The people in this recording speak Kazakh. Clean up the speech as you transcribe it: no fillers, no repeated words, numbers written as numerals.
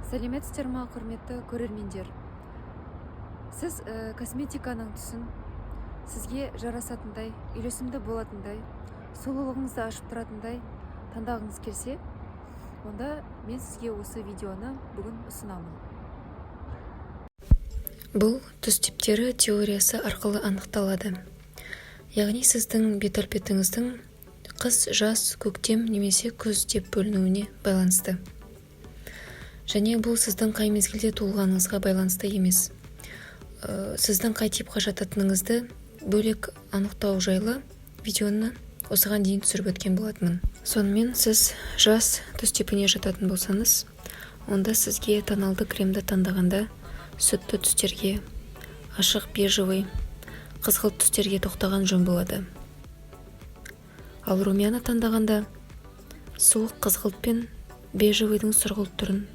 Сәлеметсіздер ма, құрметті көрермендер! Сіз косметиканың түсін сізге жарасатындай, үйлесімді болатындай, сұлулығыңызды ашып тұратындай таңдағыңыз келсе, онда мен сізге осы видеоны бүгін ұсынамын. Бұл түс типтері теориясы арқылы анықталады, яғни сіздің бет әлпетіңіздің қыс, жаз, көктем немесе күз деп бөлінуіне байланысты. Және бұл сіздің қай мезгілде туылғаныңызға байланысты емес. Сіздің қай типқа жататыныңызды бөлек анықтау жайлы видеоны осыған дейін түсіріп өткен болатынмын. Сонымен, сіз жаз түс типіне жататын болсаңыз, онда сізге тоналды кремді таңдағанда сүтті түстерге, ашық бежевый, қызғылт түстерге тоқтаған жөн болады. Ал румяна таңдағанда суық қызғылт пен бежевыйдың сұрғылт түрін